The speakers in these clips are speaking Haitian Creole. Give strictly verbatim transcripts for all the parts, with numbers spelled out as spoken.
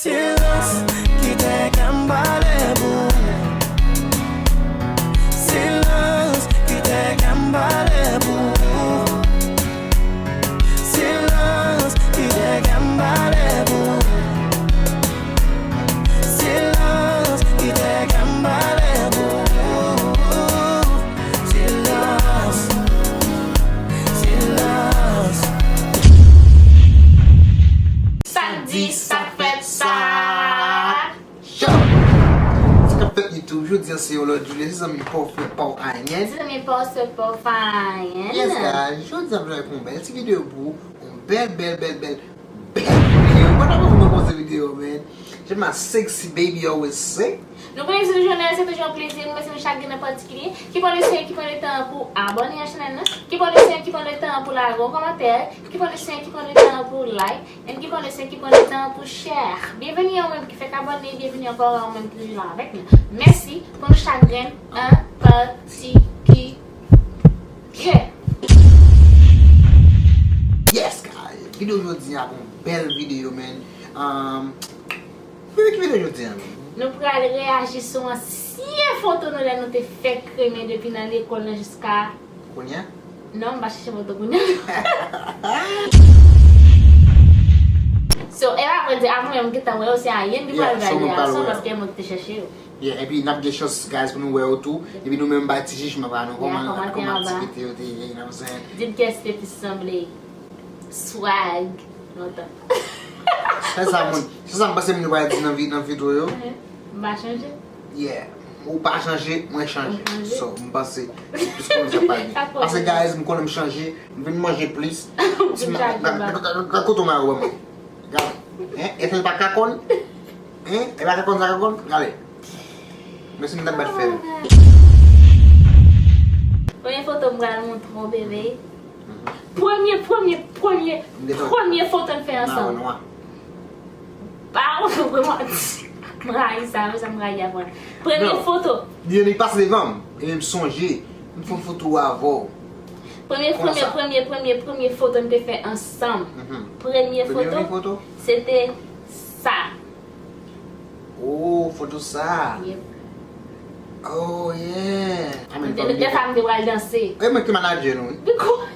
Silans, kite kè m pale pou ou. Silans, kite kè m pale pou ou. Silans, kite kè m pale pou ou. Silans, kite kè m pale pou ou. Silans, silans. Sa k di, sa k fèt, sa. Yo! Sa k ap fèt YouTube? Jodi a se yon lòt jounen, se zanmi pa w frè pa w Ayen. Se zanmi pa w sè pa w Ayen. Yes, guys. Jodi a m vle fè yon bèl ti videyo pou ou. Yon bèl, bèl, bèl, bèl, bèl videyo. Mwen ta pral fè yon videyo, man. Je my sexy baby always say. Nou konnen se toujou Nèl, se toujou yon plezi. Nou mèsi nou chak grenn an patikilye. Ki pran le sen, ki pran le tan pou abòne a chanèl nan. Ki pran le sen, ki pran le tan pou lage yon kòmantè. Ki pran le sen, ki pran le tan pou like. And ki pran le sen, ki pran le tan pou share. Byenveni a ou menm ki fèk abòne, byenveni ankò a ou menm ki toujou la avèk nou. Mèsi pou nou chak grenn an patikilye. Yes, guys! Videyo jodi a gon bèl videyo, man. Um, Ki videyo jodi a, man? Nou pral reyaji sou ansyen foto nou lè nou te fèk renmen depi nan lekòl nan jiska Kounye a? Non, m pa chèche foto kounye a. So, e pa vrè di, avan menm m gentan wè yo, se Ayen ki pral bay reyaksyon paske e mwen ki te chèche yo. Yeah, epi n ap gen chans, guys, pou nou wè yo tou. Epi nou menm bay ti jijman pa nou, kòman, kòman aktivite yo te ye, you know what I'm saying? Di m kiyès ki te pi sanble Swag lontan. Se sa moun, se sa m panse moun yo pral di nan vi, nan foto yo. M pa chanje. Yeah. Ou pa chanje, mwen chanje. So, m panse se plis kòmsa k pral gen. Paske, guys, m konnen m chanje, m vin manje plis. Gad kote w mayo ban mwen. Gade. Hein? Etèl pa ka konn. Hein? E pa ka konn sa ka konn. Gade. Mèsi m t ap bat fè l. Premye foto m pral montre w, bebe. Premye, premye, premye, premye foto n fè ansanm. Mayo nwa. Pa yon foto, mwen manti. M rayi sa, men sa m rayi aprann. Premye foto. Li, li pase devan m. E m sonje, m fè yon foto avè w. Premye, premye, premye, premye, premye foto n te fè ansanm. Premye foto, se te sa. Oh, foto sa. Yep. Oh, yeah. Mwen te, de fwa m te pral danse. E mwen ki manadjè nou, wi. Di kou.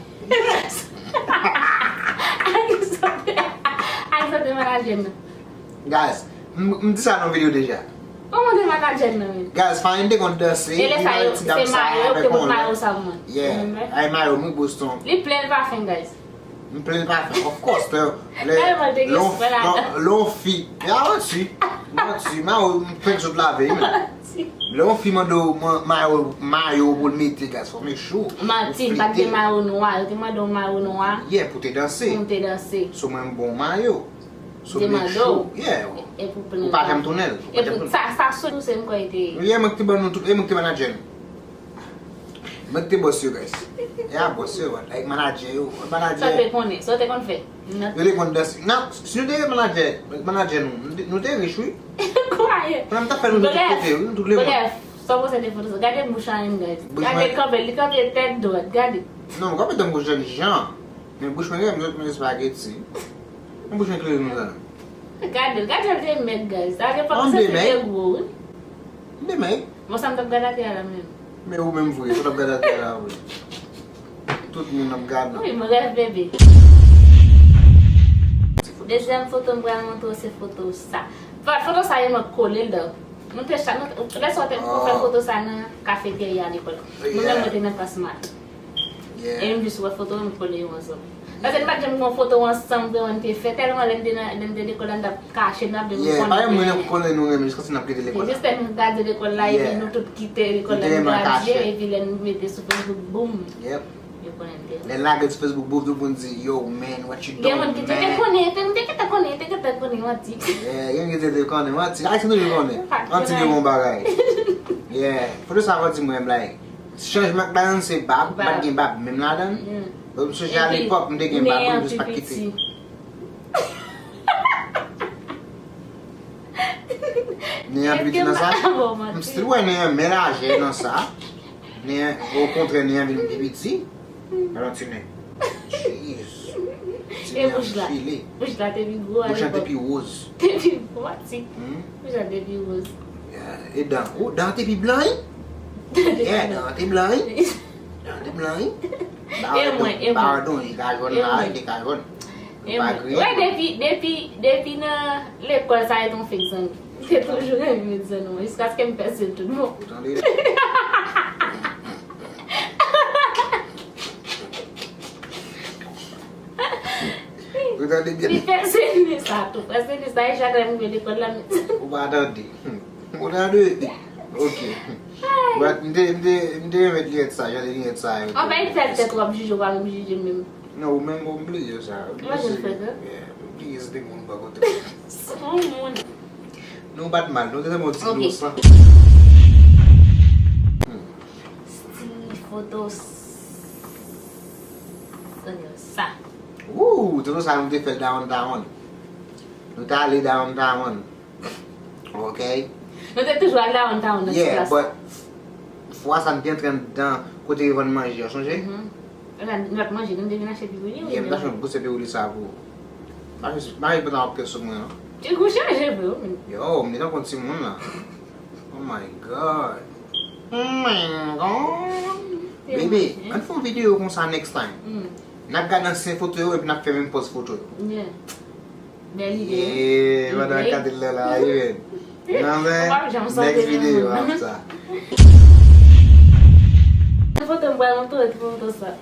Alexandre, Alexandre manadjè nou. Guys, m, m di sa nan videyo deja. Kòman te manadjè nou, wi? Guys, Fahim te konn danse. E lè sa yo, se mayo, yo te pot mayo sa pou mwen. Yeah. Ay, mayo, mwen Boston. Li plen pafen, guys. M plen pafen, of course. Lè, lè yon fi, e a manti, manti, mayo, m fèk sot lave, wi, men. Lè yon fi mande w mayo, mayo pou l mete, guys, fò make sure. Manti, m pa t gen mayo nwa, yo te mande w mayo nwa. Yeah, pou te danse. Pou te danse. So mwen m bon mayo. So make sure, yeah. Ou pa janm tounen l. Ou pa janm tounen l. Sa, sa sou se m kwè te. Yeah, mwen ki te ban nou tout, e mwen ki te manadjè nou. Mwen ki te bòs yo, guys. E a bòs yo, like manadjè yo. Manadjè. Sa w te konnen, sa w te konn fè. Yo te konn danse. Non, si nou te manadjè, manadjè nou, nou te, nou te rich, wi. Kwaye. Konnen m t ap fè nou tout kote, wi, nou tout lemonn. Bref, sa w panse de foto sa? Gade bouch Ayen, guys. Gade kanpe, li kanpe tèt dwat, gade. Non, m kanpe tankou jèn jan. Men bouch mwen, gade, m sot manje espageti. Mwen bouch mwen klere konsa. Gade l, gade l de mèg, guys. Sa depann se fi te gwo, wi. M de mèg. Bon, sa m t ap gade atè a la menm. Men ou menm vre, sa w t ap gade atè a la vre. Tout moun ap gade. Wi, m rèv bebe. Dezyèm foto m pral montre w se foto sa. Foto sa yo mwen kole l dan. Nou te chak, nou, lè sa w te fè foto sa nan kafeterya lekòl. Mwen menm mwen te nan klas mat. E m jis wè foto yo, m kole yo ansanm. Paske n pa t janm gen yon foto ansanm ke n te fè, tèlman lè n te nan, lè n te lekòl la, n t ap kache, n ap di m konnen. Yeah, pa gen moun k konnen nou renmen jiskaske n ap kite lekòl la. Jis lè n gade lekòl la, epi nou tout kite lekòl la, n gradye, epi lè n mete sou Facebook, boom. Yep. Yo konnen n te. Lè n lage sou Facebook, boom, tout moun di, "Yo, man, what you doing, man?" Gen moun ki te konnen, te, te, te konnen, te, te konnen, manti. Yeah, gen moun ki te, te konnen, manti. Ayisyen toujou konnen. Manti gen bon bagay. Yeah. Foto sa avanti mwen, like, Chanjman k ladan l se bab, m pa t gen bab menm ladan l. Donk, m sonje alepòk, m te gen bab, wi, m jis pa t kite. Nen an pi piti nan sa? M still wè nen an, men lajè nan sa. Nen an, okontrè, nen an vin pi piti. Gade yon ti nen. Jeez. E bouch la? Bouch la te pi gwo alepòk. Bouch la te pi woz. Te pi gwo, ti. Hmm? Bouch la te pi woz. Yeah. E dan? Oh, dan te pi blan, wi. Yeah, dan te blan, wi. Dan te blan, wi. E mwen, e mwen. Pardon, li ka jòn la, li ka jòn. E mwen. Wè, depi, depi, depi nan lekòl, sa rete yon fake zanmi. M te toujou renmen met zanmi mwen, jiskaske m pèse l tout bon. Ou tande? Ou tande byen? Li pèse nez sa tou. Pèse nez sa, e chak lè m rive lekòl la, m... Ou pa tande. Ou tande? Ok. But m te, m te, m te renmen linèt sa, jan de linèt sa yo. Anfen, li fè tèt w ap jije, w pa menm jije menm. Non, ou menm ou bliye sa. Mwen jen fè sa. Yeah, ou bliye se te moun pa kote. Se yon moun. Nou bat mal, nou te tanmen ti inosan. Stil foto s-, sa. Ooh, ti inosan nou te fè l downtown. Nou te ale downtown. Ok. Nou te toujou al downtown nan ti plas la. Yeah, but fwa sa n te antre anndan kote yo vann manje, ou sonje? Mhm. Nou t ap manje, nou te vin achte piwili, wi. Yeah, m t achte yon gwo sèt piwili sa pou ou. Mache, mache pantalon ap pèse sou mwen, non. Ti gou chanje vre, wi, men. Yo, m te tankou yon timoun la. Oh my God. Oh my God. Baby, ann fè yon videyo konsa next time. Mm. N ap gade ansyen foto yo epi n ap fè menm pòz foto yo. Yeah. Bèl ide, wi. Yeah, pandan l ap gade l la, wi, men. Non, men, next video after. Foto m pral montre w, foto sa.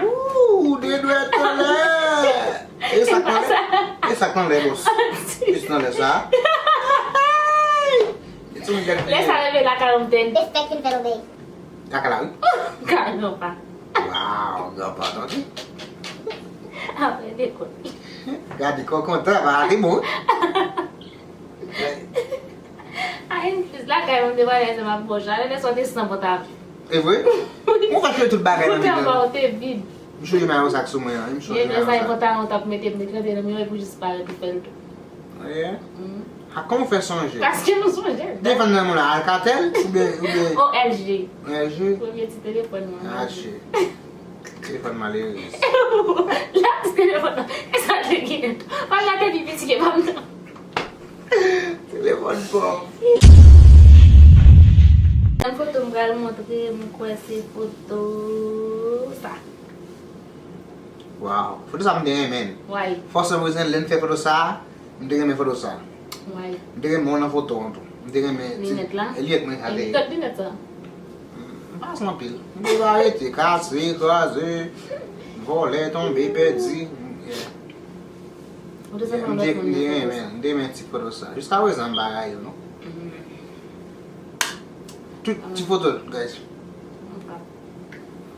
Ooh, de dwèt anlè. E sa k anlè? E sa k anlè, boss? Plis anlè sa. Lè sa leve lakay ou m te. Respect and fellow bay. Kaka la, wi. Ka, non, pa. Wow, granpa, tande. Apre de kout. Gade, kò kontan, pa te bon. Ay, lakay mwen te pale ansanm ak bòch la, lè sa te san pòtav. E vre? Mwen pa chwe tout bagay nan vi mwen. Pòtav ou te vid. M chwe mayo sa k sou mwen an, m chwe mayo sa. Pantalon t ap mete, mete nan mwen pou jis parèt ou fè l tou. Oh, yeah? Mm. A, kòman w fè sonje? Paske nou sonje. Telefòn nan men w la, Alcatel oubyen, oubyen O L G. O L G? Premye ti telefòn mwen. Ache. Telefòn malerèz. La ti telefòn nan. E sa te genyen tou. Pam nan te pi piti ke pam nan. Telefòn pòv. Nan foto m pral montre, m kwè se foto sa. Wow. Foto sa m te renmen. Why? For some reason, lè n fè foto sa, m te renmen foto sa. Why? M te renmen w nan foto an tou. M te renmen ti linèt la? Linèt mwen sa te ye. Kot linèt sa? M pa sa anpil. M te arete, kase, kraze, vòlè, tonbe, pèdi. Yeah. Ou te sanble yon lòt moun nan foto sa. M te renmen, m te renmen ti foto sa. Jiska prezan m pa rayi l non. Mhm. Tout ti foto, guys. Ok.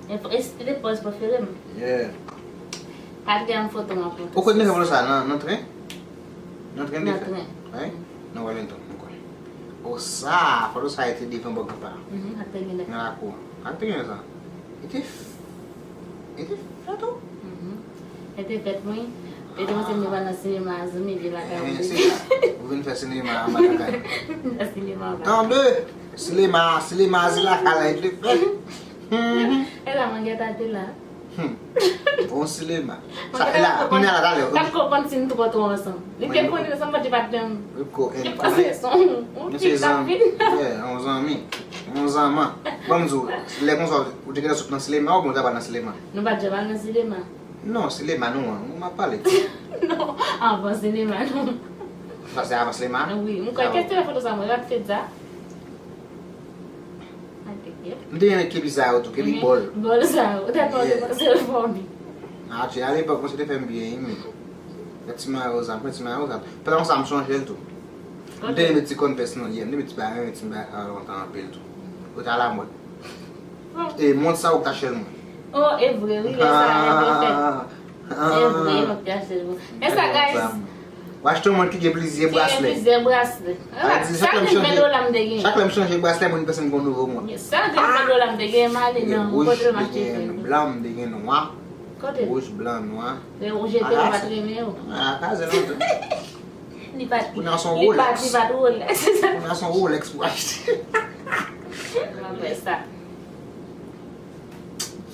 E fo-, e, e de pòz prefere m. Yeah. Katriyèm foto m ap montre. Ou konn fè foto sa nan, nan tren? Nan tren de fè? Nan tren. Wi? Nan Wellington, m kwè. O sa, foto sa e te devan bò granpa. Mhm, ak te genlè. Nan lakou an. Ak te genlè sa. E te f-, e te fè tou. Mhm. E te fèt, wi. E te panse m te pral nan sinema a, zanmi, vye lakay mwen te. Eh, se sa. Ou vin fè sinema anba lakay. Nan sinema anba. Tande! Sinema, sinema a se lakay la, e te fèt. Mhm. E la, Mangèta te la. Hmm. Bon sinema. Sa, e la, kounye a la, talè. T ap konprann si n twò twò ansanm. Li te konnen sa, m pa t janm. Li panse se yon, yon tip k ap vin. Yeah, yon zanmi. Yon zanman. Ban m di w, lè konsa, ou te gentan sot nan sinema, oubyen ou t ap al nan sinema? Nou pa t janm al nan sinema. Non, sinema nou an, ou m ap pale. Non, avan sinema nou. Sa se avan sinema? Wi, m kwè ke telefòn sa mwen rat fè sa. M te renmen kepi sa yo tou, kepi bòl. Bòl sa yo, tèlman yo te panse l fòmi. Atye, alepòk mwen se te fè m byen, wi. Ti mayo sa, m pran ti mayo sa. Pandan sa m sonje l tou. M te renmen ti Converse nan, yeah, m te renmen ti bagay, renmen ti bagay sa yo lontan anpil tou. Yo t alamòd. E mont sa ou t achte l mwen. Oh, e vre, wi, lè sa lè te fèt. E vre, mwen te achte l mwen. E sa, guys. Ou achte yon mont ki gen plizyè braslè. Ki gen plizyè braslè. Sa te ven dola m te gen. Chak lè m chanje braslè, moun panse m gen yon nouvo mont. Sa te ven dola m te gen, m ale nan kote m achte ven. Blan m te gen, nwa. Kote? Wouj, blan, nwa. Men ou jete, ou pa t renmen yo. A, kaze lontan. Li pa t, kounye a se yon Rolex. Li pa t, li pa t Rolex. Kounye a se yon Rolex pou achte. Mwen fè sa.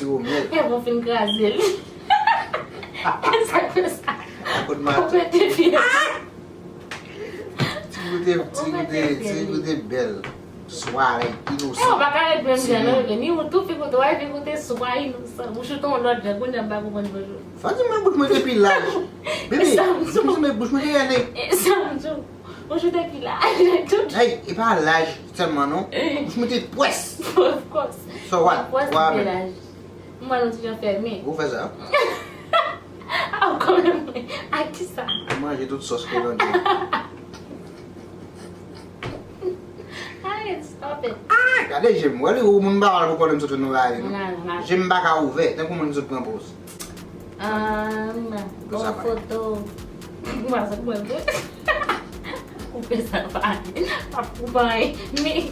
siwo myèl. Kèvon fin kraze l. Sa k fè sa? Akout Ou mato. Pete fye. Ti goute, ti goute, ti goute bèl. Swa E ou inosan. pa ka ret menm jan non, ni ou tou fi kote w fi kote swa inosan. Ou choute yon lòt jan, kounye a m pa konprann bonjou. Fò di mwen bouch mwen te pi laj. Bebe, Sa m di w. bouch mwen, bouch mwen te rele. E sa m di w. Ou choute pi laj. Tout. Hey, e pa laj sèlman non. Bouch mwen te pwès. Of course. So what? Pwès What pi happened? Laj. M wè nou ti jan fèmen. Ou fè sa? A, ou konprann mwen. A kisa? Ou manje tout sòs ke nan djòl. Arrête, stop it. Ah, gade je m. Wè li ou moun pa wè pou konnen m sot nan lari, non? Non, non. Je m pa ka ouvè, tankou moun ki sot pran poz. Ah, m ba. Bon, sa pa foto. M pa sot pran poz. Koupe sa pa. Pa koupe anyen. Men.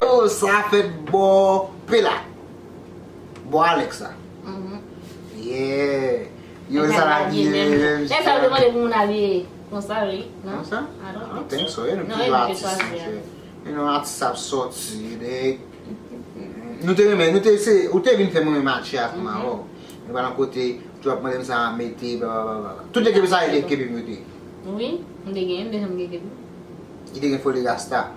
Oh, sa fèt bò pela. Bò Alex la. Mhm. Yeah. Yo, sa la ki menm. Lè sa yo te mande pou moun abiye konsa, wi. Non? Konsa? I don't think so. Non, e nou ki chwazi a. You know, atis ap sòti, nèg. Nou te renmen, nou te se, ou te vin fè mwen matche ak Mawò. Nou pa nan kote, ou ap mande m sa mete, bla, bla, bla, bla. Tout ekip sa, e ekip m yo te. Wi, m te gen, m te janm gen ekip. Li te gen foli rasta.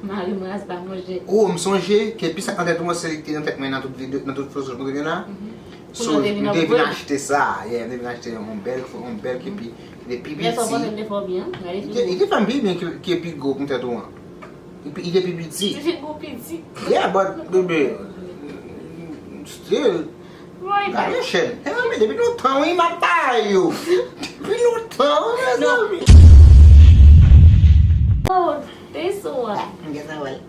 Mari m rasta, monchè. Oh, m sonje, kepi sa k nan tèt ou an, se li ki te nan tèt mwen nan tout videyo, nan tout foto m te gen la. So, m te vin achte sa, yeah, m te vin achte yon bèl, yon bèl kepi, ki te pi piti. Lè sa w panse l te fè w byen, gade figi w. Li te, li te fè m pi byen ke, ke pi gwo pou tèt ou an. Li pi, li te pi piti. Li te pi piti. Yeah, but, baby, still, gade chèn. E, men depi lontan, wi, m ap bay yo. Depi lontan, wi, mezanmi. Oh, this one. M gen sa wè.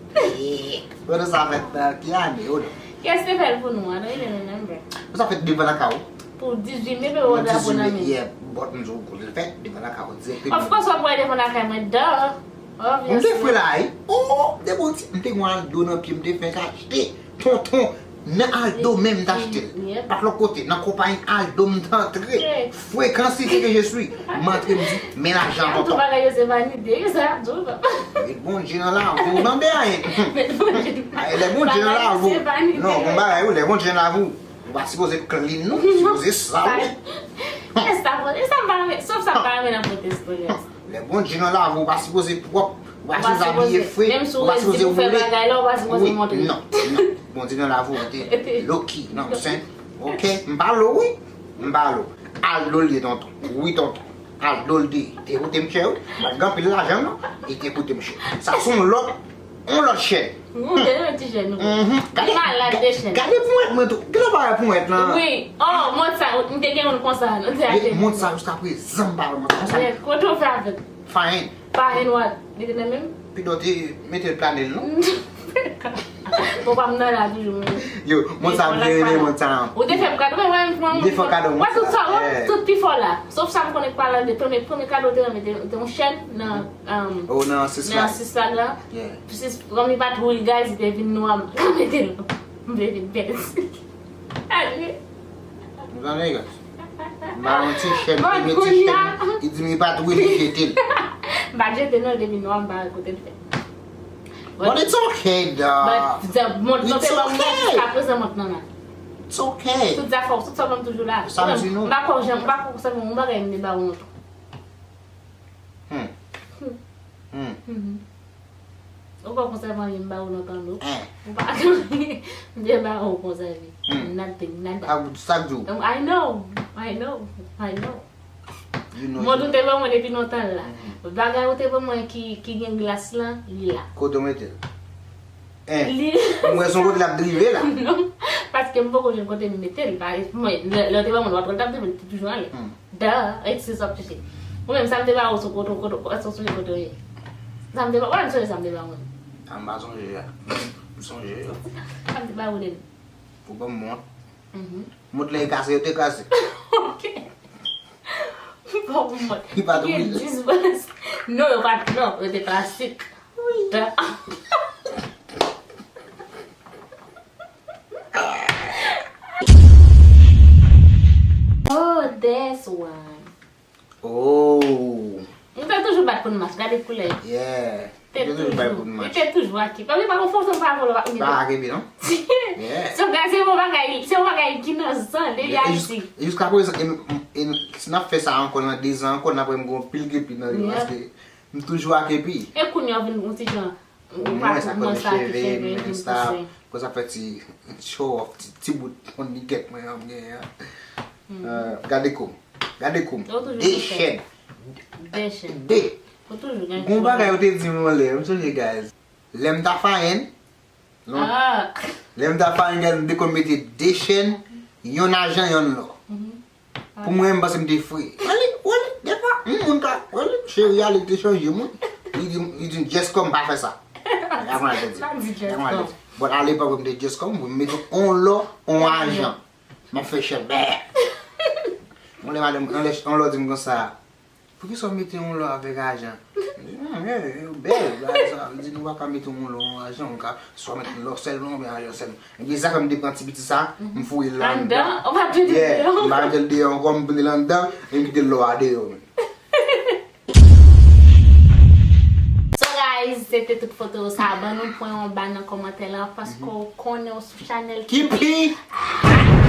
Kote sa fèt nan ki ane, ou non? Kiyès te fè l pou nou? I don't even remember. Sa fèt devan lakay ou. Pou dizuit me, pe wè drapo nan men. Yeah, but m di w kote l fèt, devan lakay ou dirèkteman. Of course, w ap wè devan lakay mwen, duh. Obviously. M te fre la, wi. Oh, de bon ti, m te gen yon Aldo nan pye m, m te fenk achte. Tonton, nan Aldo menm m t achte l. Yep. Pa t lòt kote, nan konpayi Aldo m t antre. Frekans li se ke je suis. M antre, m di, men lajan tonton. Tout bagay yo se vanite, yo sa ap di w. Met Bondye nan lavi w, tande a. Met Bondye nan lavi w. Lè Bondye nan lavi w. Non, bon bagay, wi, lè Bondye nan lavi w. Ou pa sipoze clean, non. Ou sipoze sal, wi. E sa, e sa m pa renmen, sof sa m pa renmen nan pwotèstè. Lè Bondye nan lavi w, ou pa sipoze pwòp, ou pa sipoze abiye fre, ou pa sipoze woule. Menm si w redi pou fè bagay la, ou pa sipoze montre. Non, non. Bondye nan lavi w, rete low key, non, m sen. Ok, m pa lo, wi. M pa lo. Aldo l ye, tonton. Wi, tonton. Aldo l te, te koute m chè, wi. Bat gen anpil lajan, non. Li te koute m chè. Sa se yon lòt, yon lòt chè. Ou te nan ti chè nou. Mhm. Li malad de chè. Gade ponyèt mwen tou. Gade pa wè ponyèt lan. Wi. Oh, mont sa, m te gen youn konsa, nou te achte. Mont sa jiska prezan m pa wè mont sa. Kote w fè avè l? Fine. Fine what? Li te nan men m? Pido te mete l plane l, non? Bon, pa m nan la toujou, men. Yo, mont sa m te renmen mont sa. Ou te fè m kado, men mwen, mwen, mwen. M te fè w kado mont sa. Wè, tout sa, wè, tout pi fò la. Sof sa m konnen k pa la, premye, premye kado te renmen, te, te yon chèn nan, um, nan sis la. Sis la. Yeah. Sis, kòm li pa t woul, guys, li te vin nwa, m mete l. M te vin pèdi. Alye. Nou tande, guys? M ba yon ti chèn, premye ti chèn, li di m li pa t woul, li jete l. M pa t jete l, non, li te vin nwa, m pa wè kote l fè. But it's okay, dog. But the mont lan te ban mwen, jiska prezan mont lan la. It's okay. Tout zafè w, tout sa w ban m toujou la. Sa m di nou. M pa kwè w janm, m pa kwè w sèvi yon bagay m te ba w lontan. Hmm. Hmm. Ou pa konsève anyen m ba ou lontan, non. Ou pa gen anyen m te ba ou konsève. Nothing, nada. Sa k di w? I know, I know, I know. Mond ou te ban mwen depi lontan la. Bagay ou te ban mwen ki, ki gen glas lan, li la. Kote w mete l? Li. M wè se yon kote l ap drive la. Non, paske m poko jwenn kote m mete l. Pa, mwen, lè, lè w te ban mwen, w ap wè l t ap drive, li te toujou anlè. Da, eskiz w ap chèche. Ou menm, sa m te ba ou sou kote, kote, èske w sonje kote w ye? Sa m te ba, wè, m sonje sa m te ba ou. A, m pa sonje a. M sonje yo. Sa m te ba ou, Denis? Ou ban m mont. Mont la e kase, yo te kase. Ok. Ou ban m mont. Li pa t woule. Li gen dis bras. Non, yo pa t, non, yo te plastik. Wi. Da. Oh, this one. Oh. Mwen te toujou bat pou n match, gade koulè. Yeah. Te toujou bat pou n match. Li te toujou akip. Paske pa konfòs pa vòlò pa. Pa akip, non? Yeah. Se yon bagay, se yon bagay ki nan san, depi Ayiti. Jiska prezan, e, e, si n ap fè sa ankò nan de zan ankò, n ap wè m gen yon pil kepi nan yo, paske m toujou ak kepi. E kounye a w vin yon ti jan. Ou pa mwen sa kòm cheve, men sa, pou sa fè ti show off, ti, ti bout pon likèt mwen an m genyen an. Gade kou m. Gade kou m. De chèn. De chèn. De. Ou toujou gen. Gon bagay yo te di m yon lè, m sonje, guys. Lè m ta fayen, Non. Ah. Lè m t ap fè yon gèl, m te konn mete de chèn, yon ajan, yon lò. Pou mwen, m panse m te fre. Wè li, wè li, defwa, yon moun ka, wè li, cheri a, li te chanje moun. Li di, li di, "Just come, pa fè sa." Gade kòman l te di. Gade kòman l te di. But alepòk, m te just come, m mete yon lò, yon ajan. M ap fè chèl, bè. Yon lè madanm, yon lè, yon lò di m konsa, "Poukisa w mete yon lò avèk ajan?" M di, "Non, men, yo bèl, bagay sa." Li di, "Nou pa ka mete yon lò, yon ajan, nou ka swa mete lò sèlman, oubyen ajan sèlman." Ebyen, sa fè m te pran ti piti sa, m foure l anndan. Anndan? Ou pa mete l deyò? Yeah, m pa mete l deyò ankò, m pran l anndan, e m kite lò a deyò, men. So guys, se te tout foto yo sa. Ban nou pwen anba nan kòmantè la, paske w konnen w sou chanèl Kipi.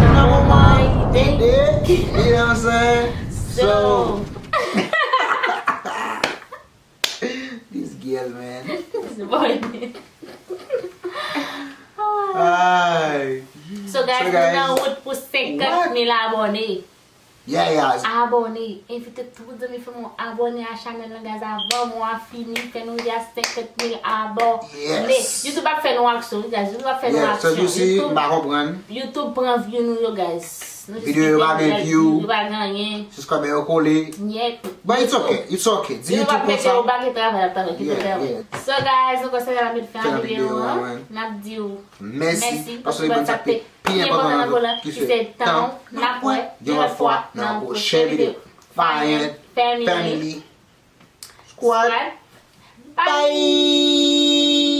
Nan moman ide, ide ansanm. So. This girl, man. This boy. Ay. So guys, nou nan wout pou senkant mil abòne. Yeah, yeah. Abòne. Envite tout zanmi fanmi w abòne a chanèl lan, guys, avan mwa a fini, fè nou rive a senkant mil abòne. Yes. YouTube ap fè nou aksyon, wi, guys. YouTube ap fè nou aksyon. Yeah, so, you see, m pa konprann. YouTube pran view nou yo, guys. Videyo yo pa gen view. Yo pa gen anyen. Subscriber yo kole. Nyèt. But it's okay, it's okay. Di YouTube konsa. Yo pa mete yo pa gen travay ap travay, kite travay. Yeah, yeah. So, guys, nou konsa n ap met fen a videyo an. N ap di w mèsi, paske w ban sa te pi enpòtan nan vi w, ki se tan w. N ap wè yon lòt fwa nan yon pwochen videyo. Fire, family, squad, bye!